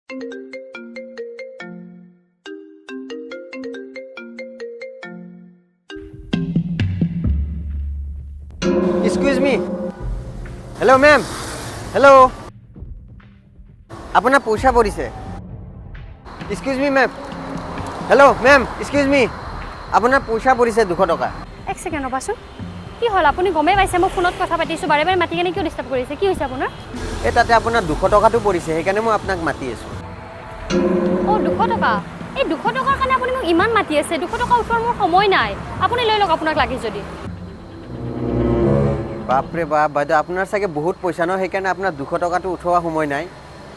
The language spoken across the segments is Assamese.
Excuse me, hello ma'am, hello, আপোনাৰ পইচা পৰিছে। Excuse me ma'am, hello ma'am, excuse me, আপোনাৰ পইচা পৰিছে 200 টকা। এক ছেকেণ্ড ৰ'বাচোন। কি হ'ল? আপুনি গমেই পাইছে মই ফোনত কথা পাতিছোঁ। বাৰে বাৰে মাতি কেনে কিয় ডিষ্টাৰ্ব কৰিছে? কি হৈছে আপোনাৰ? এই তাতে আপোনাৰ 200 টকাটো পৰিছে, সেইকাৰণে মই আপোনাক মাতি আছোঁ। অঁ, 200 টকা? এই 200 টকাৰ কাৰণে আপুনি মোক ইমান মাতি আছে? 200 টকা উঠোৱাৰ মোৰ সময় নাই। আপুনি লৈ লওক আপোনাক লাগে যদি। বাপৰে বাপ, বাইদেউ, আপোনাৰ চাগে বহুত পইচা ন? সেইকাৰণে আপোনাৰ 200 টকাটো উঠোৱা সময় নাই।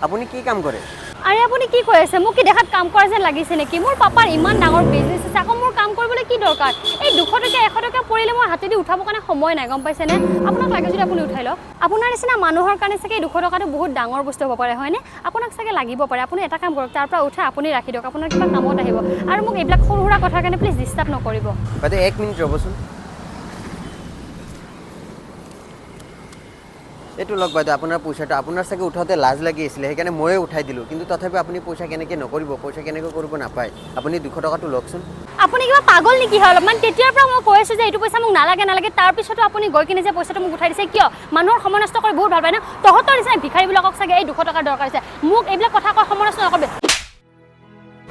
আপুনি কি কাম কৰে? আৰে, আপুনি কি কৈ আছে? মোক কি দেখাত কাম কৰা যেন লাগিছে নেকি? মোৰ পাপাৰ ইমান ডাঙৰ বিজনেছ আছে, আকৌ মোৰ কাম কৰিবলৈ কি দৰকাৰ? এই 200 টকা 100 টকা পৰিলে মই হাতেদি উঠাবৰ কাৰণে সময় নাই, গম পাইছেনে? আপোনাক লাগে যদি আপুনি উঠাই লওক। আপোনাৰ নিচিনা মানুহৰ কাৰণে চাগে এই 200 টকাটো বহুত ডাঙৰ বস্তু হ'ব পাৰে, হয়নে? আপোনাক চাগে লাগিব পাৰে। আপুনি এটা কাম কৰক, তাৰ পৰা উঠাই আপুনি ৰাখি দিয়ক, আপোনাৰ কিবা কামত আহিব। আৰু মোক এইবিলাক সৰু সুৰা কথাৰ কাৰণে প্লিজ ডিষ্টাৰ্ব নকৰিব। বাইদেউ, এক মিনিট ৰ'বচোন। এইটো লওক বাইদেউ, আপোনাৰ পইচাটো। আপোনাৰ চাগে উঠাওঁতে লাজ লাগি আছিলে, সেইকাৰণে ময়ে উঠাই দিলোঁ। কিন্তু তথাপিও আপুনি পইচা কেনেকৈ নকৰিব, পইচা কেনেকৈ কৰিব নাপায়। আপুনি 200 টকাটো লওকচোন। আপুনি কিবা পাগল নেকি হয় অলপমান? তেতিয়াৰ পৰা মই কৈ আছোঁ যে এইটো পইচা মোক নালাগে, নালাগে। তাৰপিছতো আপুনি গৈ কিনে যে পইচাটো মোক উঠাই দিছে কিয়? মানুহৰ সময় নষ্ট কৰি বহুত ভাল পায় ন? তহঁতৰ নিচিনা ভিখাৰীবিলাকক চাগে এই 200 টকাৰ দৰকাৰ হৈছে। মোক এইবিলাক কথা কৈ সময় নষ্ট নকৰিবি।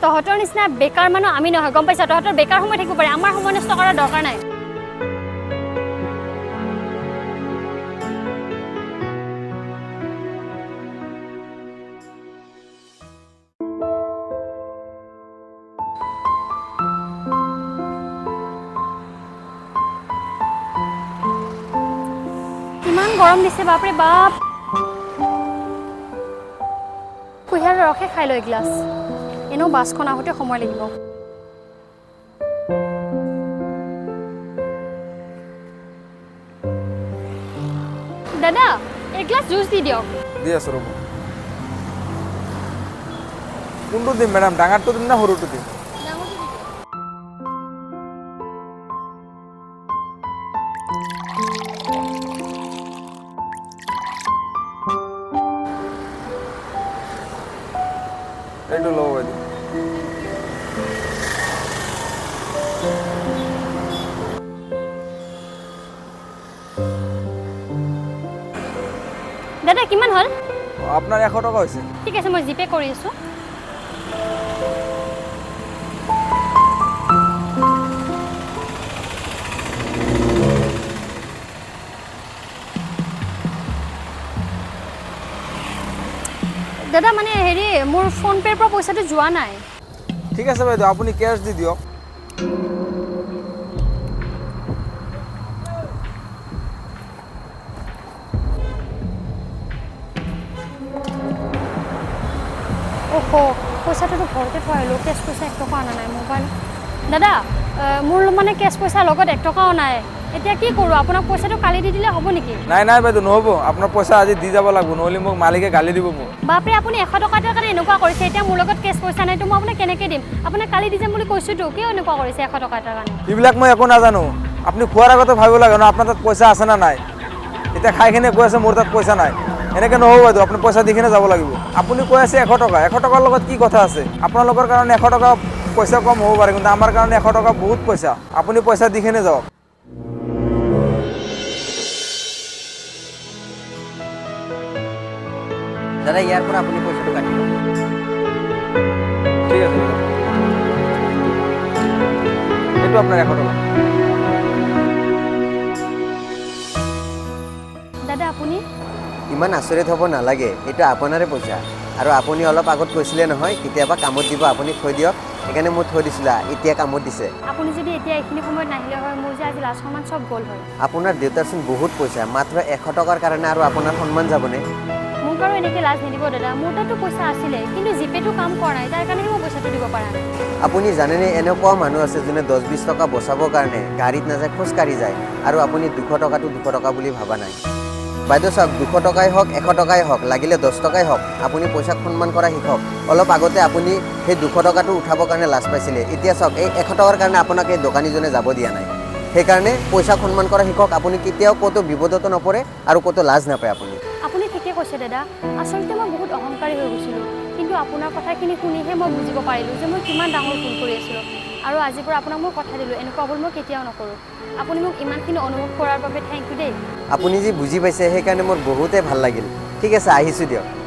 তহঁতৰ নিচিনা বেকাৰ মানুহ আমি নহয়, গম পাইছা? তহঁতৰ বেকাৰ সময় থাকিব পাৰে, আমাৰ সময় নষ্ট কৰাৰ দৰকাৰ নাই। ইমান গৰম দিছে, বাপৰে বাপ। কুঁহিয়াৰৰ ৰসে খাই লৈ এগিলাচ। এনেও বাছখন আহোঁতে সময় লাগিব। দাদা, এগিলাচ জুচ দি দিয়ক। দি আছোঁ ৰ'ব। কোনটো দিম মেডাম? ডাঙৰটো দিম না সৰুটো দিম? ডাঙৰটো দি দিয়ক। এইটো ল'ব বাইদেউ। দাদা, কিমান হ'ল? আপোনাৰ 100 টকা হৈছে। ঠিক আছে, মই জিপে কৰি আছোঁ। দাদা, মানে হেৰি, মোৰ ফোনপে'ৰ পৰা পইচাটো যোৱা নাই। ঠিক আছে বাইদেউ, আপুনি কেছ দি দিয়ক। অহ, পইচাটোতো ঘৰতে থৈ আহিলোঁ। কেছ পইচা 1 টকা অনা নাই। মোবাইল, দাদা, মোৰ মানে কেছ পইচাৰ লগত 1 টকাও নাই। এতিয়া কি কৰোঁ? আপোনাক পইচাটো কালি দি দিলে হ'ব নেকি? নাই নাই বাইদেউ, নহ'ব। আপোনাৰ পইচা আজি দি যাব লাগিব, নহ'লে মোক মালিকে গালি দিব মোক। বাপৰে, আপুনি 100 টকা এটাৰ কাৰণে এনেকুৱা কৰিছে। এতিয়া মোৰ লগত কেছ পইচা নাইতো মই আপোনাক কেনেকৈ দিম? আপোনাক কালি দি যাম বুলি কৈছোঁতো। কিয় এনেকুৱা কৰিছে 100 টকা এটাৰ কাৰণে? এইবিলাক মই একো নাজানো। আপুনি খোৱাৰ আগতে ভাবিব লাগে ন, আপোনাৰ তাত পইচা আছে নে নাই। এতিয়া খাই কিনে কৈ আছে মোৰ তাত পইচা নাই। এনেকৈ নহ'ব বাইদেউ, আপুনি পইচা দি কিনে যাব লাগিব। আপুনি কৈ আছে 100 টকা, 100 টকাৰ লগত কি কথা আছে? আপোনালোকৰ কাৰণে 100 টকা পইচা কম হ'ব পাৰে, কিন্তু আমাৰ কাৰণে 100 টকা বহুত পইচা। আপুনি পইচা দি কিনে যাওক। দাদা, ইয়াৰ পৰা আপুনি পইচাটো কাটি লওক। ঠিক আছে দাদা। এইটো আপোনাৰ 100 টকা। দাদা, আপুনি ইমান আচৰিত হ'ব নালাগে, এইটো আপোনাৰে পইচা। আৰু আপুনি অলপ আগত কৈছিলে নহয়, কেতিয়াবা কামত দিব, আপুনি থৈ দিয়ক। সেইকাৰণে মই থৈ দিছিলোঁ, এতিয়া কামত দিছে। আপুনি যদি এতিয়া এইখিনি সময়ত নাহিলে হয়, মোৰ যে আজি লাজ সন্মান চব গ'ল হয়। আপোনাৰ দেউতাৰচোন বহুত পইচা, মাত্ৰ 100 টকাৰ কাৰণে আৰু আপোনাৰ সন্মান যাবনে? মোক আৰু এনেকৈ লাজ নিদিব দাদা। মোৰ তাতো পইচা আছিলে, কিন্তু জিপে'টো কাম কৰা নাই, তাৰ কাৰণেহে মই পইচাটো দিব পৰা নাই। আপুনি জানেনে, এনেকুৱাও মানুহ আছে যোনে 10-20 টকা বচাবৰ কাৰণে গাড়ীত নাযায়, খোজকাঢ়ি যায়। আৰু আপুনি 200 টকাটো 200 টকা বুলি ভবা নাই। বাইদেউ চাওক, 200 টকাই হওক, 100 টকাই হওক, লাগিলে 10 টকাই হওক, আপুনি পইচাক সন্মান কৰা শিকক। অলপ আগতে আপুনি সেই 200 টকাটো উঠাবৰ কাৰণে লাজ পাইছিলে। এতিয়া চাওক, এই 100 টকাৰ কাৰণে আপোনাক এই দোকানীজনে যাব দিয়া নাই। সেইকাৰণে পইচাক সন্মান কৰা শিকক। আপুনি কেতিয়াও ক'তো বিপদতো নপৰে আৰু ক'তো লাজ নাপায় আপুনি। আপুনি ঠিকে কৈছে দাদা। আচলতে মই বহুত অহংকাৰী হৈ গৈছিলোঁ। কিন্তু কিন্তু আপোনাৰ কথাখিনি শুনিহে মই বুজিব পাৰিলোঁ যে মই কিমান ডাঙৰ ভুল কৰি আছিলোঁ। আৰু আজিৰ পৰা আপোনাক মই কথা দিলোঁ, এনেকুৱা ভুল মই কেতিয়াও নকৰোঁ। আপুনি মোক ইমানখিনি অনুভৱ কৰাৰ বাবে thank U দেই। আপুনি যি বুজি পাইছে, সেইকাৰণে মোৰ বহুতেই ভাল লাগিল। ঠিক আছে, আহিছোঁ দিয়ক।